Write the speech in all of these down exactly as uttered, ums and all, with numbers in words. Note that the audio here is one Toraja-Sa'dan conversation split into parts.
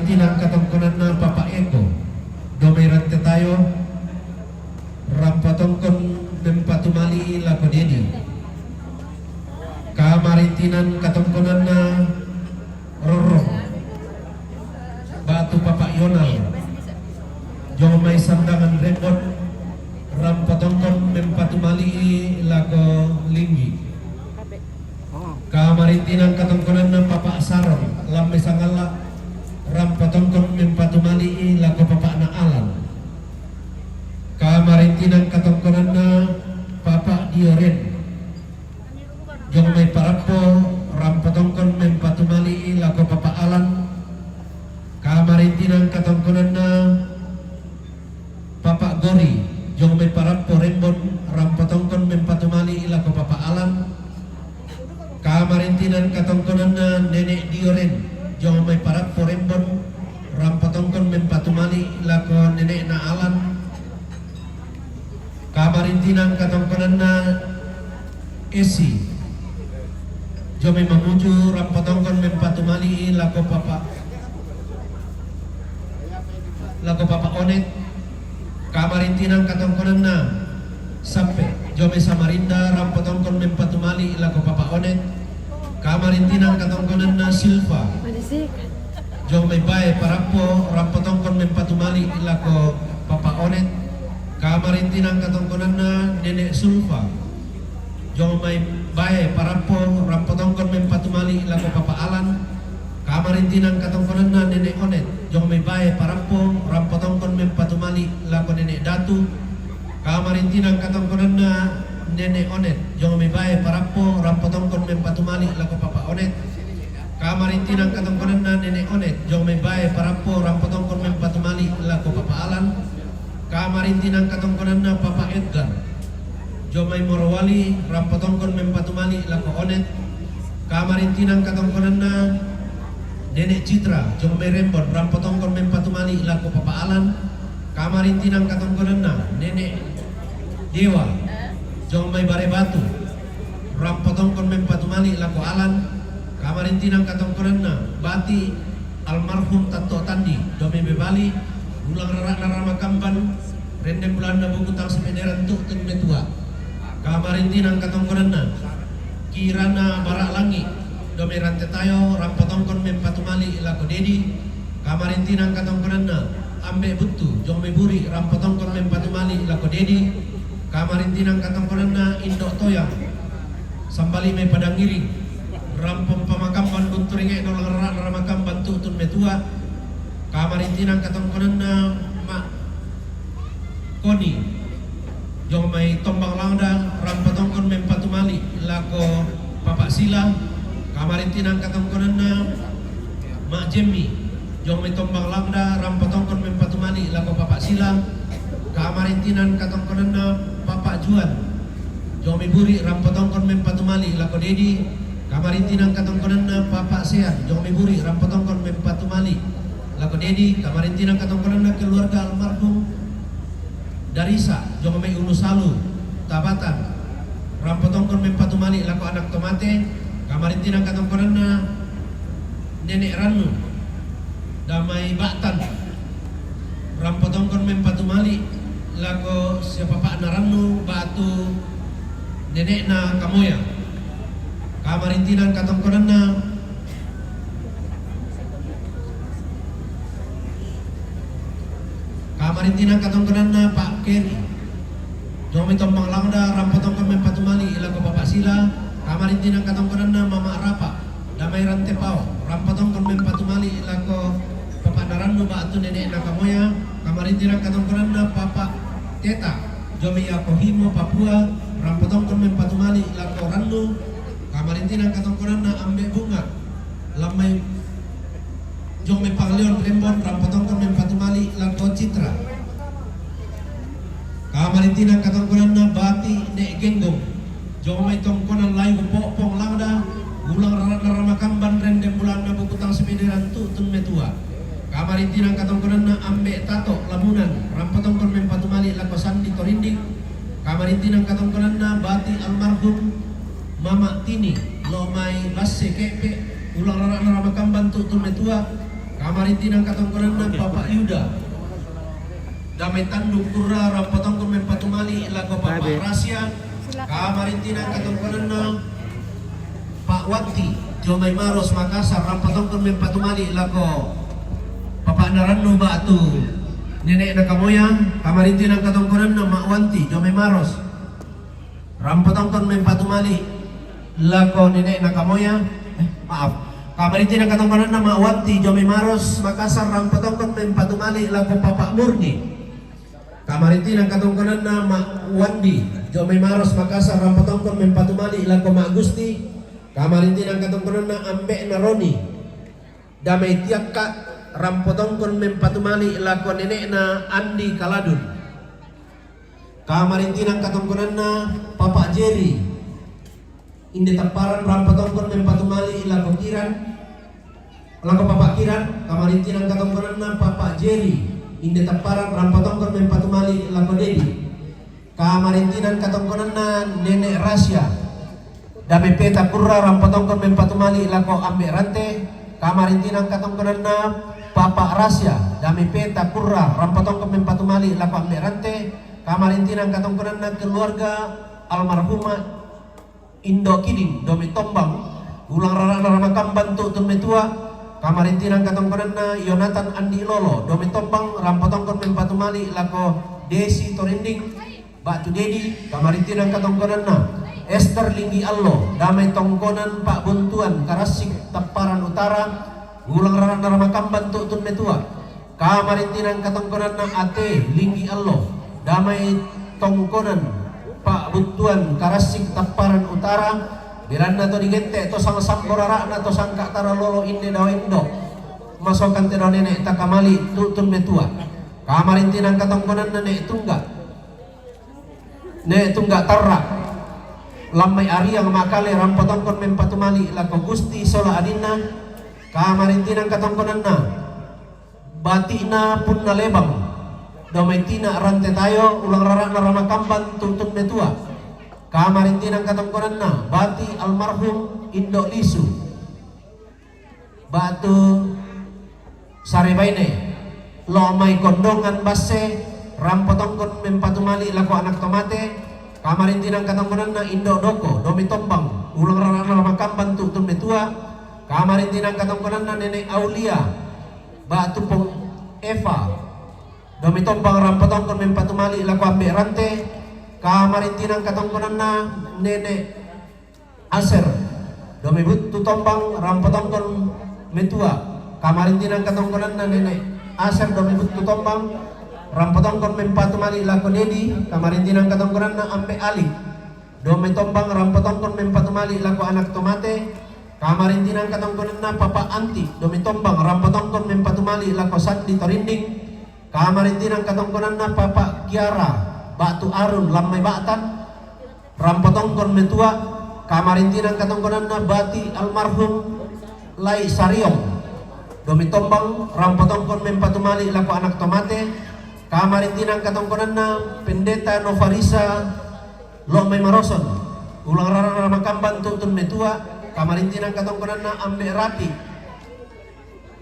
Tinang katongkonanna Papa Eko, Domai Rante Tayo, rampo tongkon mempatumali lako Dedi. Kamarintinan katongkonanna Rorro, batu Papa Yonal, Jomai Sandangan Rembon, rampo tongkon mempatumali lako Linggi. Kamarintinan katongkonanna Papa Saron, Lamme Sangalla, rampo tongkon mempatumali lako Papa na Alan. Kamarintinan katongkonanna Papa Dioren, Jomai Parappo, rampo tongkon mempatumali lako Papa Alan. Kamarintinan katongkonanna Papa Gori, Jomai Parappo Rembon, rampo tongkon mempatumali lako Papa Alan. Kamarintinan katongkonanna Nenek Dioren, Jomai Parappo Rembon, rampo tongkon mempatumali lako nenekna Alan. Kamarintinan katongkonanna Esi, Jomai Mamuju, rampo tongkon mempatumali lako Papa, lako Papa Onet. Kamarintinan katongkonanna Sappe, Jomai Samarinda, rampo tongkon mempatumali lako Papa Onet. Kamarintinan katongkonanna Silva, Jomai Bae Parappo, rampo tongkon mempatumali lako Papa Onet. Kamarintinan katongkonanna Nenek Sulfa, Jomai Bae Parappo, rampo tongkon mempatumali lako Papa Alan. Kamarintinan katongkonanna Nenek Onet, Jomai Bae Parappo, rampo tongkon mempatumali lako Nenek Datu. Kamarintinan katongkonanna Nenek Onet, Jomai Bae Parappo, rampo tongkon mempatumali lako Papa Onet. Kamarintinan katongkonanna Nenek Onet, Jomai Bae Parappo, rampo tongkon mempatumali lako Papa Alan. Kamarintinan katongkonanna Papa Edgar, Jomai Morowali, rampo tongkon mempatumali lako Onet. Kamarintinan katongkonanna Nenek Citra, Jomai Rembon, rampo tongkon mempatumali lako Papa Alan. Kamarintinan katongkonanna Nenek Dewa, Jomai Barebatu, rampo tongkon mempatumali lako Alan. Kamarintinan katongkonanna Bati almarhum Tatto Tandi, Jomai Bebali, ulang rara'na Ramakamban, renden bulanna Buku Tang Sipederan tu'tun metua. Kamarintinan katongkonanna Kirana Bara Langi, Jomai Rante Tayo, rampo tongkon mempatumali lako Dedi. Kamarintinan katongkonanna Ambe Buttu, Jomai Buri, rampo tongkon mempatumali lako Dedi. Kamarintinan katongkonanna Indo Toyang, Sambali Mai Padangiring, rampo Pamakamban Buntu Ringe, ulang rara'na Ramakamban tu'tun metua. Kamarintinan katongkonanna Ma Koni, Jomai Tombang Langda, rampo tongkon mempatumali lako Papa Sila. Kamarintinan katongkonanna Ma Jemmi, Jomai Tombang Langda, rampo tongkon mempatumali lako Papa Sila. Kamarintinan katongkonanna Papa Juan, Jomai Buri, rampo tongkon mempatumali lako Dedi. Kamarintinan katongkonanna Papa Sean, Jomai Buri, rampo tongkon mempatumali lako Dedi. Kamarintinan katongkonanna keluarga almarhum Darisa, Jomai Ulu Salu, Tabatan, rampo tongkon mempatumali lako anak tomate. Kamarintinan katongkonanna Nenek Rannu, Damai Batan, rampo tongkon mempatumali lako sia Papa na Rannu batu nenekna Kamoya. Kamarintinan katongkonanna Kamarintinan katongkonanna Pak Keri, Jomai Tombang Langda, rampo tongkon mempatumali lako Papa Sila. Kamarintinan katongkonanna Mama Rapa, Damai Rante Pao, rampo tongkon mempatumali lako Papa na Rannu batu nenekna Kamoya. Kamarintinan katongkonanna Papa Teta, Jomai Yakohimo Papua, rampo tongkon mempatumali lako Rannu. Kamarintinan katongkonanna Ambe Bunga, Lammai Jomai Pangleon Rembon, rampo tongkon mempatumali lako Citra. Kamarintinan katongkonanna Bati Nek Genggong, Jomai tongkonan Layu Popong Langda, ulang rara'na Ramakamban, renden bulanna Buku Tang Sipederan tu'tun metua. Kamarintinan katongkonanna Ambe Tato Lamunan, rampo tongkon mempatumali lako Sandi Torinding. Kamarintinan katongkonanna Bati almarhum Mama Tini, Lomai Basse Keppe, ulang rara'na Ramakamban tu'tun metua. Kamarintinang katongkonanna Papa Yuda. Dame Tandung Kurra, rampo tongkon mempatu mali lako Papa Rasya. Kamarintinang katongkonanna Pak Wanti, jomai Maros Makassar, rampo tongkon mempatu mali lako Papa Narannu batu nene'na Kamoya. Kamarintinang katongkonanna Mak Wanti, jomai Maros, rampo tongkon mempatu mali lako nene'na Kamoya. Eh, maaf. Kamarintinang katongkonanna Mak Wanti, jomai Maros Makassar, rampo tongkon mempatu mali lako Papa Murni. Kamarintinang katongkonanna Mak Wandi, jomai Maros Makassar, rampo tongkon mempatu mali lako Mak Gusti. Kamarintinang katongkonanna Ambe'na Roni, dame Tiakka, rampo tongkon mempatu mali lako nene'na Andi Kaladun. Kamarintinang katongkonanna Papa Jeri, inde Tapparan, rampo tongkon mempatu mali lako Kiran, lako Papa Kiran. Kamarintinang katongkonanna Papa Jeri, inde Tapparan, rampo tongkon mempatu mali lako Dedi. Kamarintinang katongkonanna Nenek Rasya, dame Peta Kurra, rampo tongkon mempatu mali lako Ambe Rante. Kamarintinang katongkonanna Papa Rasya, dame Peta Kurra, rampo tongkon mempatu mali lako Ambe Rante. Kamarintinang katongkonanna keluarga almarhumah Indo Kiding, dame Tombang, ulang rara'na Ramakamban tu'tun metua. Kamarintinang katongkonanna Yonatan Andi Lolo, dame Tombang, rampo tongkon mempatu mali lako Desi Torinding batu Dedi. Kamarintinang katongkonanna Ester Linggi Allo, dame tongkonan Pak Buntuan, Karassik, Tapparan Utara, ulang rara'na Ramakamban tu'tun metua. Kamarintinang katongkonanna Ate Linggi Allo, dame tongkonan Pak Buntuan, Karassik, Tapparan Utara. Belanna to digente' to sang sambo rara'na to sangka tara lolo inde dawa indo, masokan te dawa nene'ta Kamali tu'tun metua. Kamarintinang katongkonanna Nek Tungga, Nek Tungga Tarra, lammai Ariang Makale, rampo tongkon mempatu mali lako Gusti sola adinna. Kamarintinang katongkonanna Bati'na Punna Lebang, dame Tina Rante Tayo, ulang rara'na Ramakamban tu'tun metua. Kamarintinang katongkonanna Bati almarhum Indo Lisu batu Sarebaine, lo mai Kondongan Basse, rampo tongkon mempatu mali lako anak to mate. Kamarintinang katongkonanna Indo Doko, dame Tombang, ulang rara'na Ramakamban tu'tun metua. Kamarintinang katongkonanna Nenek Aulia batu Pong Eva, dame Tombang, rampo tongkon mempatu mali lako Ambe Rante. Kamarintinang katongkonanna Nenek Aser, dame Buttu Tombang, rampo tongkon metua. Kamarintinang katongkonanna Nenek Aser, dame Buttu Tombang, rampo tongkon mempatu mali lako Dedi. Kamarintinang katongkonanna Ambe Ali, dame Tombang, rampo tongkon mempatu mali lako anak to mate. Kamarintinang katongkonanna Papa Anti, dame Tombang, rampo tongkon mempatu mali lako Sandi Torinding. Kamarintinang katongkonanna Papa Kiara batu Arun, lammai Ba'tan, rampo tongkon metua. Kamarintinang katongkonanna Bati almarhum Lai Sariong, dame Tombang, rampo tongkon mempatu mali lako anak to mate. Kamarintinang katongkonanna Pendeta Novarisa, lo mai Maroson, ulang rara'na Ramakamban tu'tun metua. Kamarintinang katongkonanna Ambe Rapi,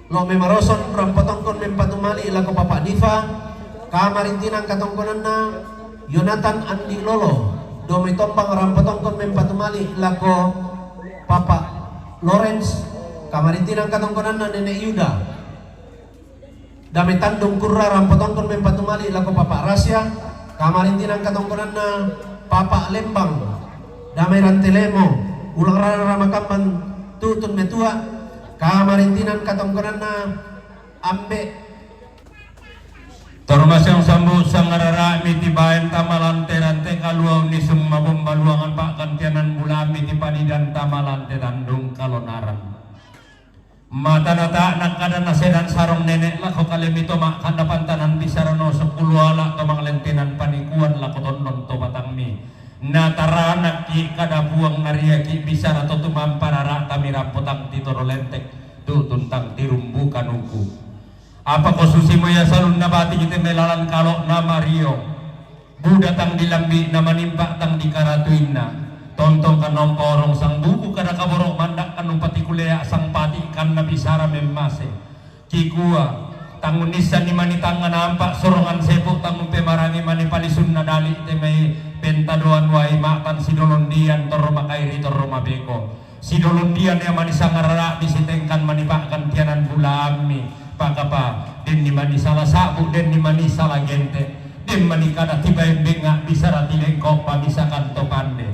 lo mai Maroson, rampo tongkon mempatu mali lako Papa Diva. Kamarintinang katongkonanna Yonatan Andi Lolo, dame Tombang, rampo tongkon mempatu mali lako Papa Lawrence. Kamarintinang katongkonanna Nenek Yuda, dame Tandung Kurra, rampo tongkon mempatu mali lako Papa Rasya. Kamarintinang katongkonanna Papa Lembang, dame Rante Lemo, ulang rara'na Ramakamban tu'tun metua. Kamarintinang katongkonanna Ambe. Tormasang sambu sangarara'mi tibaen tama lante-rante kaluang ni summa bomba luangan pa'gantianan bulami tipanidan tama lante tandung kalonaran. Mata nata nakkada nasedan sarong nene' lako kalemi to ma'kanda pantanan bisara no sepuluh ala to manglentenan panikuan lako tondon to batangmi. Nataranakki kada Puang nariaki bisara to tumampa rara tamirampo tang titoro lentek, tu'tun tang tirumbu kanuku. Apako susimo ia salunna bati ite melalan kalo na mario. Buda tang dilambi na manimpa tang dikaratuinna. Tontong kanna umpaorong sang buku kada kaboro manda kanna umpatikulea sang pati kanna bisara memmase. Kikua, tang unnissanni mani tangnga nampa sorongan sepu, tang umpemarangi mani palisunna dali te mai pentadoan wai ma'tan sidolondian torro makairi torro mabeko. Sidolondian ia mani sangarara'mi sitengkan mani pa'gantianan bulaammi, pakapa, denni mani sala sa'bu, denni mani sala gente, den mani kada tibaen bengnga bisara tilengko pamisakan to pande.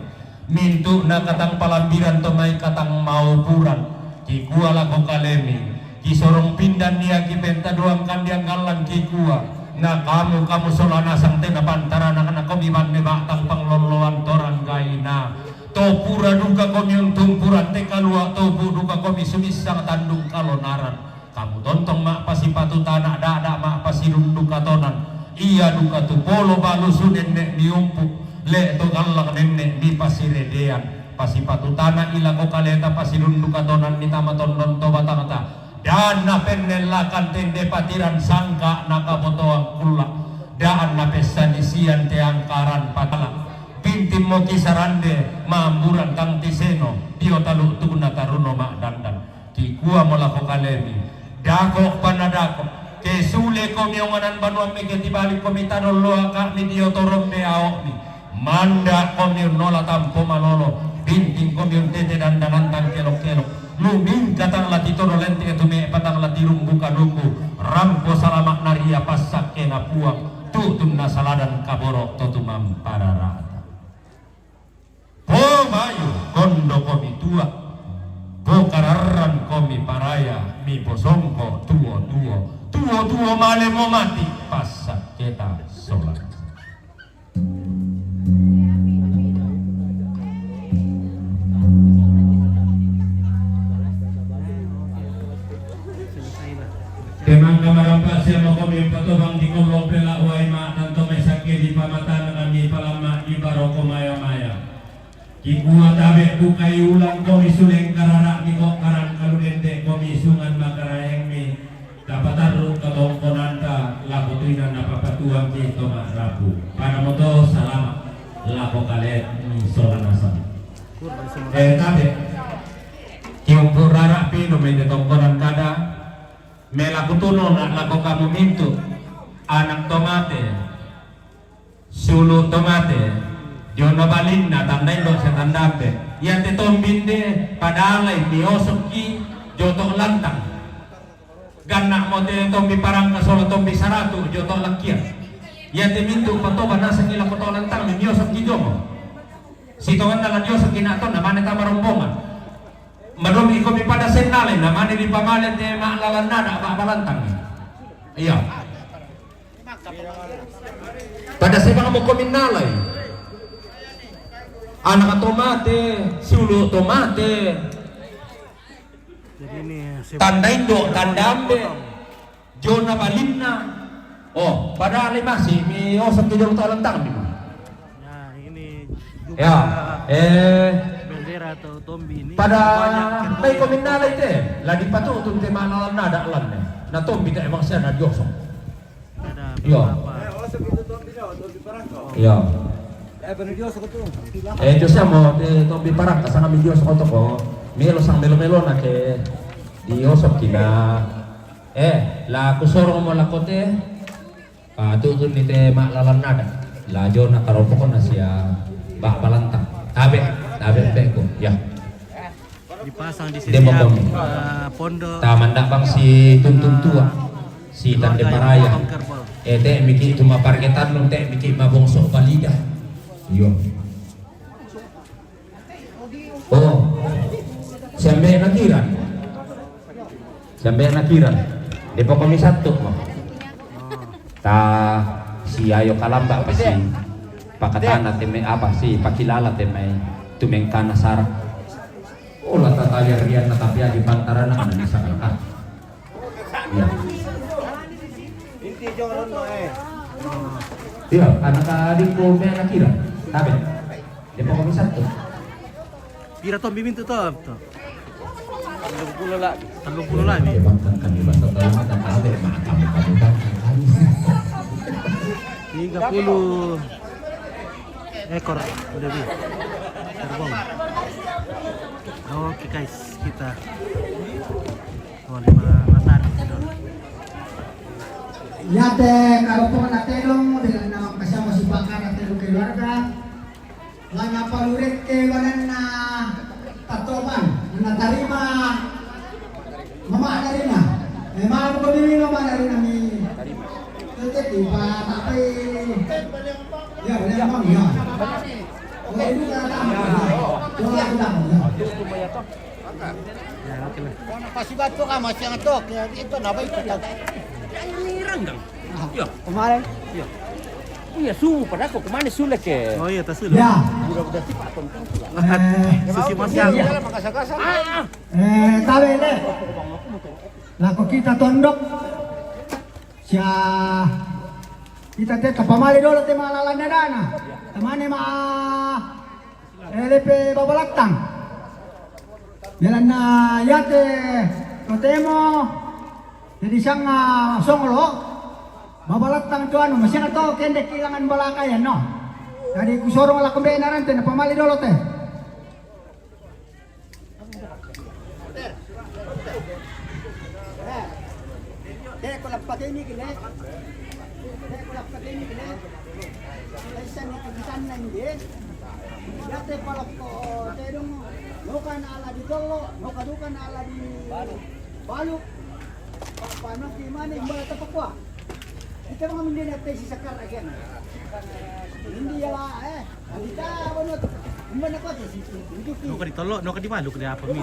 Mintu'na katang palambiran to mai katang maupuran, kikua lako kalemi, kisorong pindan ia kipentadoang kandiang gallang kikua, na kamu, kamu sola nasang tena pantarana, na komi banne ba'tang panglolloan torang gaina. To pura duka komi untumpuran te kalua topu duka komi sumissang tandung kalonaran. Kamu tontong ma'pasipatu tana, da'da ma'pasidundu katonan. Ia duka tu polo balusu nenne' miumpu, le to gallang nenne' mipasiredean. Pasipatu tana ilako kaleta pasidundu katonan mitama tondon to batangta. Dan napennellakang tende patiran sangka nakabotoang kulla. Dan napessanisian te angkaran patala. Bintimmo kisarande mamburan tang tiseno, dio talu tuna taruno ma'dandan. Kikuamo lako kalemi, dako' panna dako', ke sule komi onganan banuammi, ke tibalik komi tadolloaka'mi dio torombe ao'mi, manda' komi unnola tampo malolo, binting komi untete dandanan tang kelok-kelok, lumingka tang la titodo lente tume'pa tang la tirumbu kaduku, rampo salama'na ria passakkena Puang, tu'tunna saladan kaboro' to tumamparara'ta. Pomayu kondo komi tua, pokararran komi paraya, miposongko tuo-tuo, tuo-tuo malemo mati, passakketa sola. Kemangka marampa siamo komi patobang di kollo pela wai ma tanto mai sakke di pamatana kami palamma di baroko maya-maya. Kikua tabe' bukai ulang komi suleng karara'mi ko karang kalu dende' komi sungan makaraengmi, kapatarru' katongkonanta lako tuinan napapatuangki to ma'rapu. Padamo to salama' lako kalemi sola nasang. Eh, tabe'. Kiumpu rara'pi no mai te tongkonan kada, melaku tuno na lako kamu mintu', anak to mate, siulu' to mate, diona balinna tanda indo' sia tanda ambe'. Iate tombinde padalai miosokki joto' lantang. Ganna'mo te tombi parangka sola tombi saratu' joto' lakkia. Iate mintu' patoba nasengi lako to' lantang miosokki jomo. Sitonganna la diosokki na tonna mane tama rombongan. Madomi komi pada sennale, na mane dipamale te ma'lalan nada' ba'balantang. Iya. Pada sebang mo komi nalai. Anak to mate, siulu' to mate. Jadi ini tanda indo', tanda ambe'. Jona balinna. Oh, padahal masih miosok ke jolo to' lantang di. Nah, ini juga ya, eh, bendera atau tombi ini pada banyak mai komi nalai te, la dipatu'tun te ma'lalan nada' lanne. Na tombi te emang sia na diosok. Ada beberapa. Iya. Eh, josiamo te tombi parangka sanga mi diosok toko. Melo sang melo-melona ke diosok kina. Eh, la kusorongmo lako te. Patu'tunni te ma'lalan nada'. La jona karompokonna sia ba'balanta. Tabe', tabe' peko. Ya. Dipasang di setiap, eh, pondok. Tamanda' bang si tuntun tua. Si tande paraya. Eh, te' miki' tu maparge tannung, te' miki' mabongso balida. Iyo. Oh, siambe' na kiran. Siambe' na kiran. Depo komi sattu mo. Ta si ayo kalamba pasi pakatana te mai apa si pakilala te mai tumengkana sara. Oh, la tatayarian na tapi agi pantarana na bisa kalaka. Iya. Iya, anak adikku me' na kira. Tabe'. Dia pokoknya satu. Pira tombi mintu' to? Tallung pulo la. Tallung pulo la. Dia bang kan kami bahasa tahu mata tabe', maka kamu kamu bang kan kami. Tiga puluh ekor udah bi. Kerbau. Oke guys, kita. Oh, lima meter. Iate karompona tedong, dengan nama kasama si bakana tedong keluarga. Lana paluret ke bananna tatoman, na tarima mama darina. Eh, mau ko diri mama darina mi. Tete di pa tapi. Ya, boleh ngomong ya. Oh, itu kata. Ya, ya. Boleh aku dapat ya. Ya, oke lah. Pasi batu ka masih ngetok ya, itu napa itu? Yang nirang dong. Ya. Kemarin. Ya. Oh ya, subuh padahal kok kemana sulit ke? Oh iya, tas dulu. Ya. Udah udah si Pak Tom. Eh, susi masih. Iya. Makasih kasar. Ah, ah. Eh, tabe le. Lako kita tondok. Sia kita te tapamale dolo te malalanda dana. Tamane ma eh, lepe babalattang. Belanna yate totemo jadi sanga songolo babalattang tu anu masih to kendek kehilangan balaka ya no. Jadi kusorong la kembe narante na pamali dolo te. Dek ko lappake ini kene. Dek ko lappake ini kene. Aisan ni kitanna inde. Yate palakko tedong. Noka na ala di tollo, noka duka na ala di baluk. Panoki mani mbala tapakwa. Kita mga mindi na tesi sakar again. Hindi yala eh. Noka di tollo, noka di baluk de apa mi?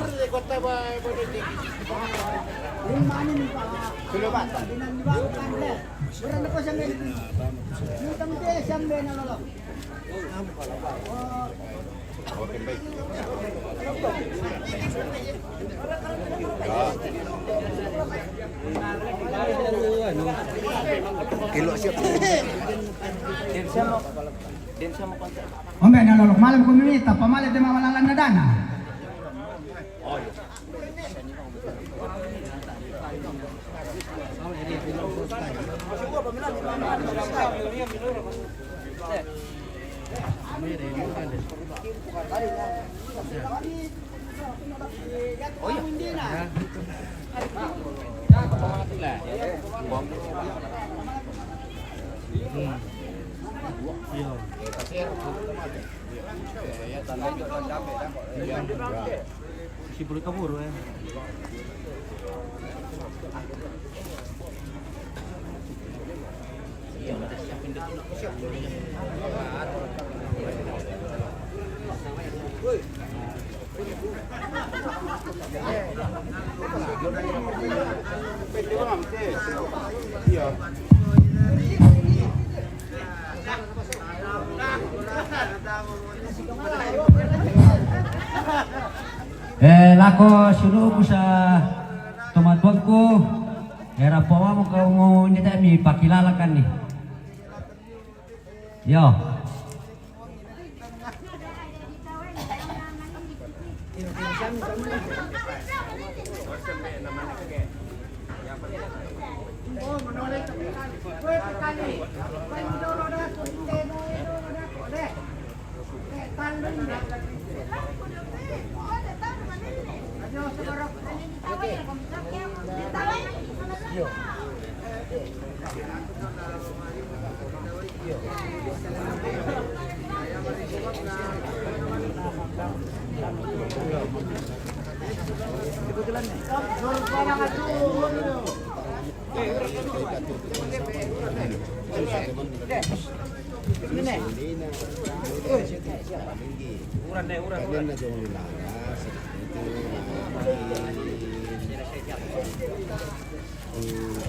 Kilo siap. Ombe na lolok malam ko mimita pamale de mamalalanda dana. Iya. Si bulu kaburu eh. Eh, lako suluku sa tomatuangku, era pawamu kau mau nyedami pakilalakan ni. Yo.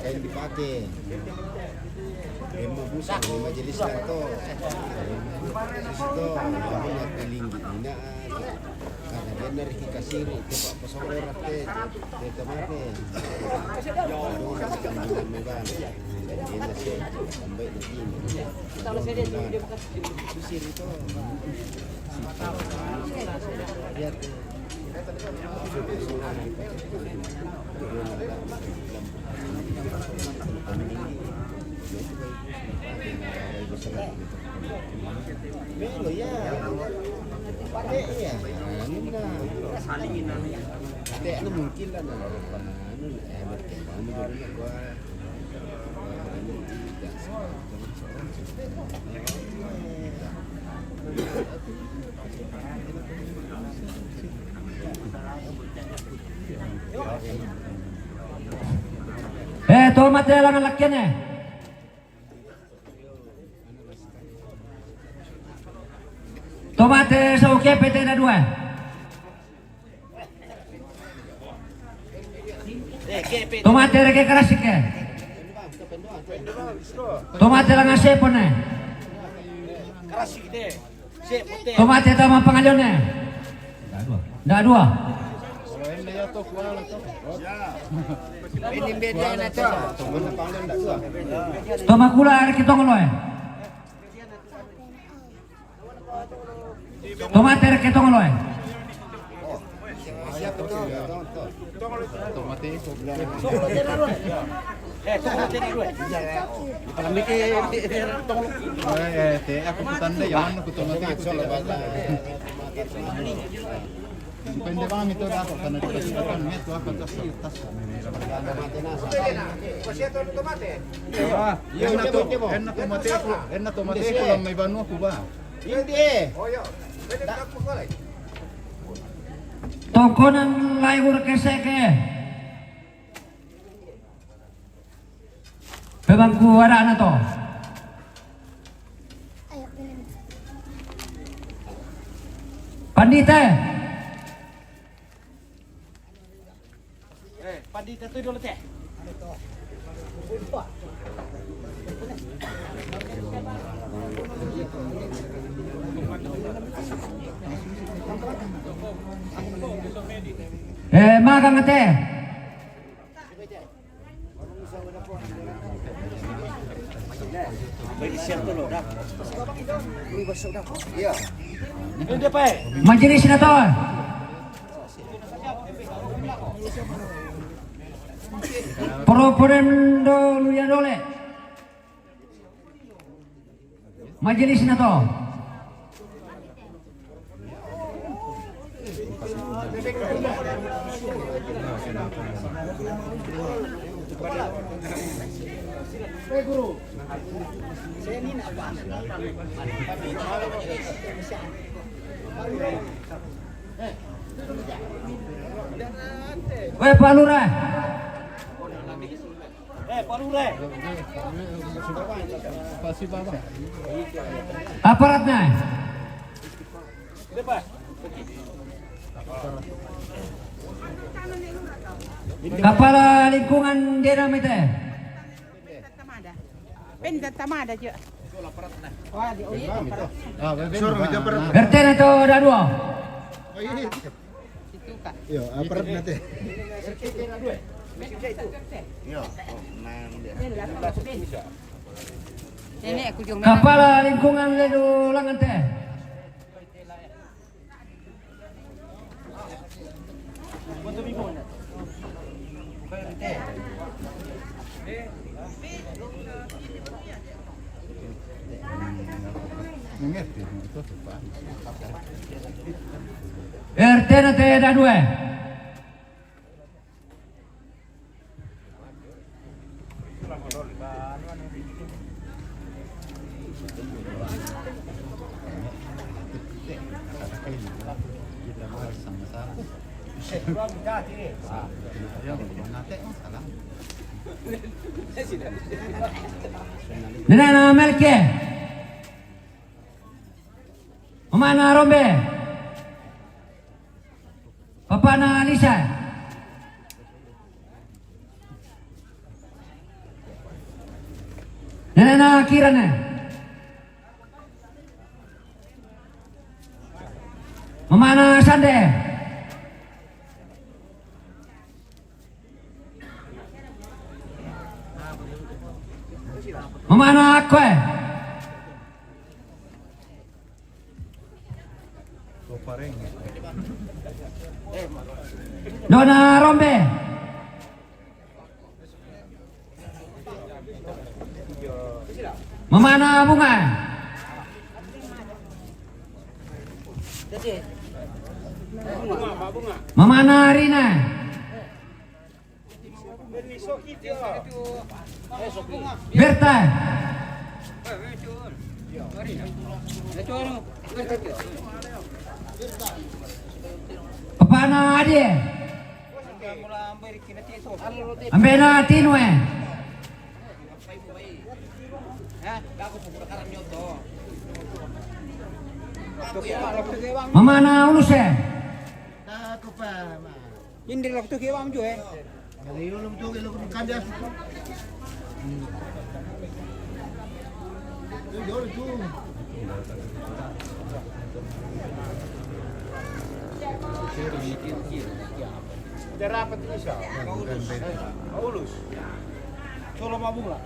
Kain dipakai. Emma busa, di majelis na to. Di situ, namun na piling di ina. Karena dia dari kasiri, itu Pak Pesawat te, te kamate. Aduh, nasi kandungan mugan. Dia nasi, sampai di sini. Aduh, mugan. Kasiri itu. Lihat. Pero ya, eh, ya, anu na. Te, anu mungkin lah na. Anu na, eh, berkembang dulu na gua. Eh, to mate langan lakkian e. To mate sau kepe te na dua. To mate reke karasike. To mate langan sepone. To mate tama pangalione. Nda dua. To makula reke tongoloe. To mate reke tongoloe. Eh, eh, te, aku kutanda, jangan aku to mate, aku tidak. Depende bang itu dah, karena dikasih makan, itu akan tas, tas. Ah, enna to, enna to mate aku, enna to mate aku, lamma ibanu aku ba. Tongkonan lai guru keseke. Pemangku anak na to. Pandita. Eh, pandita tu dulu teh. Eh, magang teh. Majelis na to. Proponendo Luya Dole. Majelis na to. Weh, Pak Lurah. Eh, Pak Lurah. Aparatna. Kepala lingkungan dena mete. Penta tamada jo. Wah, di, oh, iya. Ah, bebe. Suruh kita per- R T na to da dua. Oh, iya. Iyo, aparat nanti. Iyo, oh, nang dia. Nenek aku juga. Kepala lingkungan Ledo Langan teh. R T na te da due. Nena na Melke. Mamana Rombe. Papana Lisa. Nenena Kirane. Mamana Sande. Mamana Akkoe. Dona Rombe. Mamana Bunga. Mamana Rina. Berta. Papana Ade. Ambena Tinue. Mamana Uluse. Indri lo tu kiwam ju, eh. Dia rapat ini, Sa. Paulus. Solo mabula.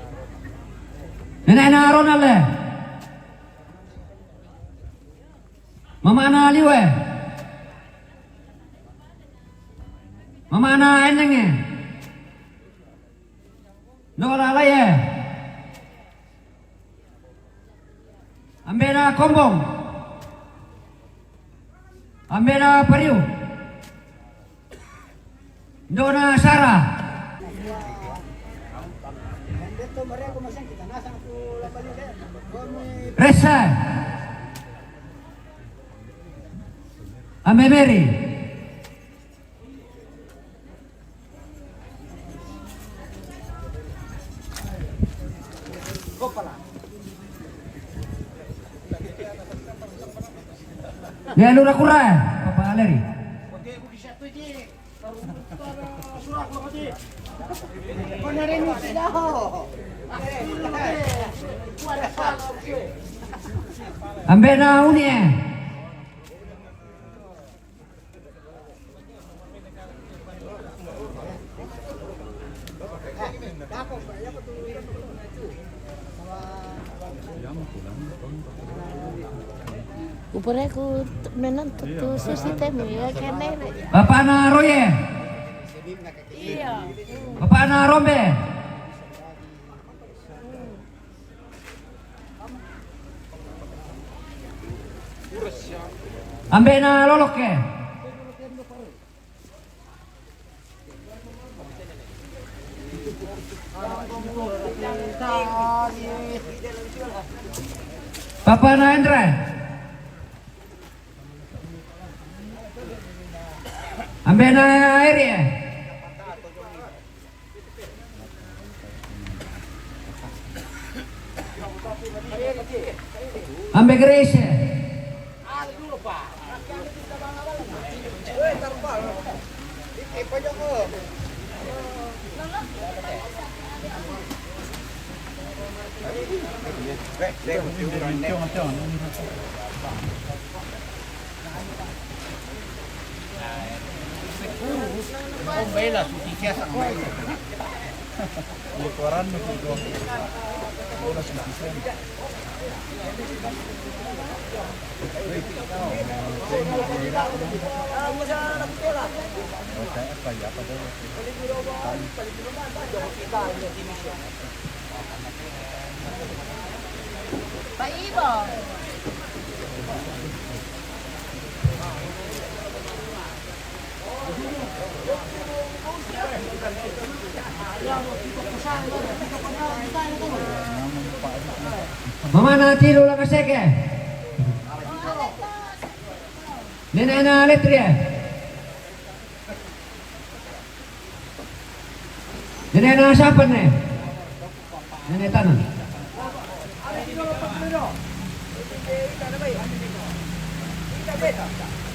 Nenekna Ronald, eh. Mamana Liwe. Mamana Enenge. Nola Laye. Ambena Kombong. Ambena Pariu. Dona Sara. Resa. Ame Mary. Dia lura kura, Papa Aleri. Ambena Uni, eh. Upare ku menonton tu sesi temu ya kene. Bapana Roye. Iya. Bapana Rombe. Ambena Loloke. Papana Endra. Ambena Eri. Ambe Grace. Pak Ibo. Mamana Tilu Lakaseke. Nenekna Letria. Nenekna siapa ne? Nenek Tanan.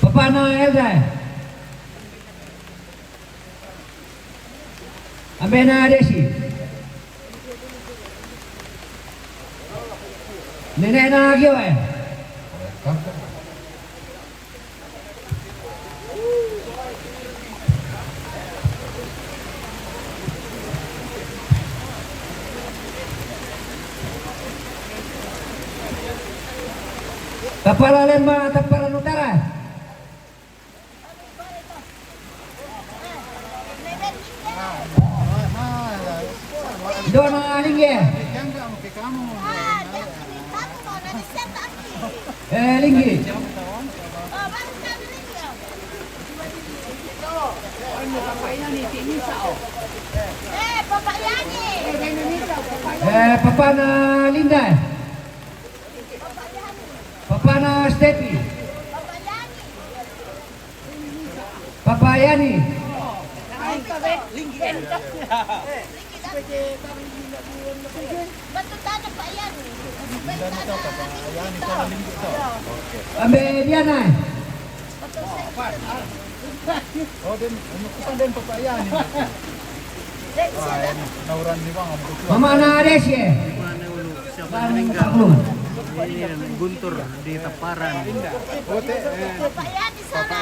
Papana Elda. Ambena Desi. Nenekna Gio, eh. Tapala Lemba, Tapala Utara. Dona Lingge. Eh, Lingge. Eh, papana Linda. Papana Stepi. Papa Yani. Ambe Diana. Oh, den, ano ko pa den, Papa Yani. Ah, yan. Nauran ni Wang, ang butuan. Mamana Desi. Di mana ulu siapa meninggal? Ini Guntur di Taparan. Oh, te, eh, Papa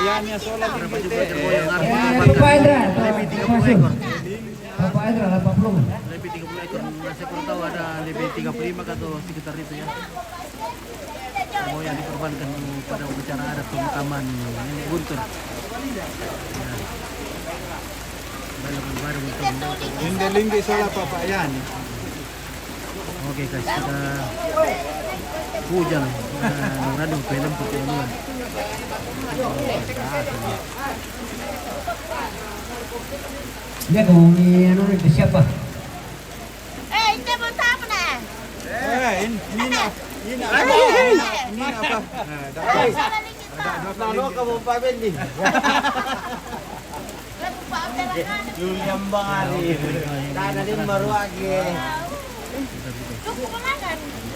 Yani sola. Berapa jumlah kerbau yang harus diselamatkan? Lebih tiga puluh ekor. Papa Indra, delapan puluh. Lebih tiga puluh ekor. Nah, saya kurang tahu ada lebih tiga puluh lima atau sekitar itu ya. Kerbau yang dikorbankan pada upacara adat pemakaman Nenek Guntur. Ya. Baru, baru untuk Inda linggi sola Papa Yani. Oke guys, kita hujan. Nah, Nurado film pakai duluan. Dia ngomongin anu itu siapa? Eh, ini mau tamu nah. Eh, ini, ini nak, ini nak apa? Ini nak apa? Nah, dah. Salah ni kita. Nah, lo kamu Pak Bendi. Julian Bari. Tana din maruagi.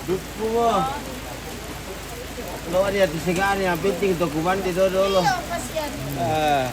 Duku mo. Lo dia tu segani yang penting dokumen di dulu. Iya, kasihan. Eh.